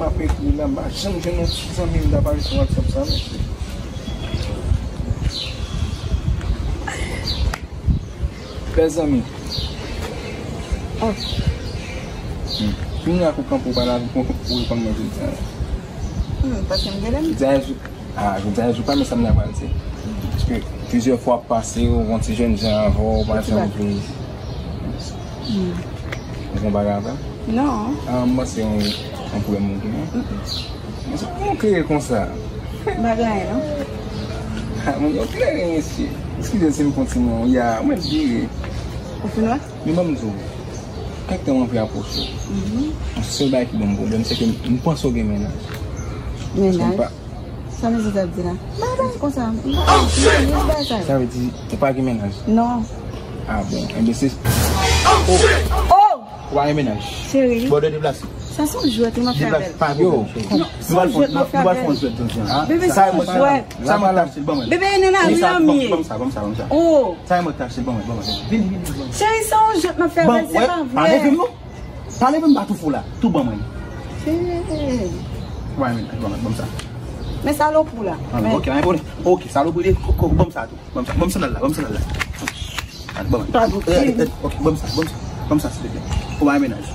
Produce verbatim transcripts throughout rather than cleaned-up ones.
Ap ekri la, m pa janm jwenn yon ti zanmi m ta pale sou WhatsApp sa, mesye. Bèl zanmi. Oh. Hmm. Kounye a kou kanpe w pale avèk mwen, ou reponn mwen jodi a. Hmm, paske m genlè m. Jodi a, jou, ah, jodi a, jou pa men sa m ta pral di. Paske plizyè fwa ap pase, ou yon ti jèn jan avè w, ou pa janm vle. Hmm. Ou konn bagay avè m? Non. Ah, m panse yon, yon pwoblèm ou gen. Mm-mm. Men sa pou w klere konsa. M pa gen anyen, non. Ha, moun yo klere, mesye. Eskize si m pran ti mwen, ya, mwen vire. Ou fin wè? Men ban m di w, kèk tan m anvi apwoche w. Mhm. Yon sèl bagay ki ban m pwoblèm, se ke m panse w gen mennaj. Mennaj? Sa mesye t ap di la? M pa bay konsa. M pa bay sa. Sa vle di, ou pa gen mennaj? Non. Ah bon, enben se. Oh! Oh! Ou pa gen mennaj? Cheri. Bòdè deplase. Sa se yon jwèt wi m ap fè avè l. Deplase, pa gen pwoblèm, cheri. Non, se yon jwèt m ap fè avè l. Nou pral fè yon jwèt jodi a. Bebe, se yon jwèt. Sa mwen t achte l, ban mwen. Bebe, e nan lari a m ye. Ban m sa, ban m sa, ban m sa, ban m sa. Oh. Sa mwen t achte l, ban mwen, ban mwen. Vini, vini, vini, ban mwen. Cheri, se yon jwèt m ap fè avè l, se pa vre. Pa leve m non. Pa leve m pa tou fou la. Tou ban mwen. Cheri. Ou pa gen mennaj, ban mwen, ban m sa. Men salopri la. Ah, men ok, pa gen pwoblèm. Ok, salopri de, ko, ko, ban m sa tou. Ban m sa, ban m sandal la, ban m sandal la. Ban m. Pa doute. Eh, eh, ok, ban m sa, ban m sa. Ban m sa, silvouplè. Ou pa gen mennaj.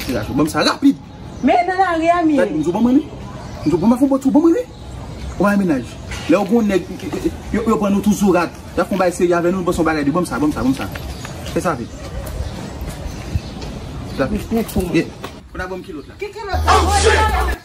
Silvouplè, ban m sa rapid. Men nan lari a m ye. M di w ban mwen li. M di w ban m fon bòt ou ban mwen li. Ou pa gen mennaj. Lè yo gon nèg, yo, yo pran nou tou sou rat. Y ap fon bagay serye avè nou, nou panse yon bagay de ban m sa, ban m sa, ban m sa. Fè sa vit. Fè sa vit. Nèg pou mwen. Yeah. Ou ta ban m kilòt la. Ki kilòt la?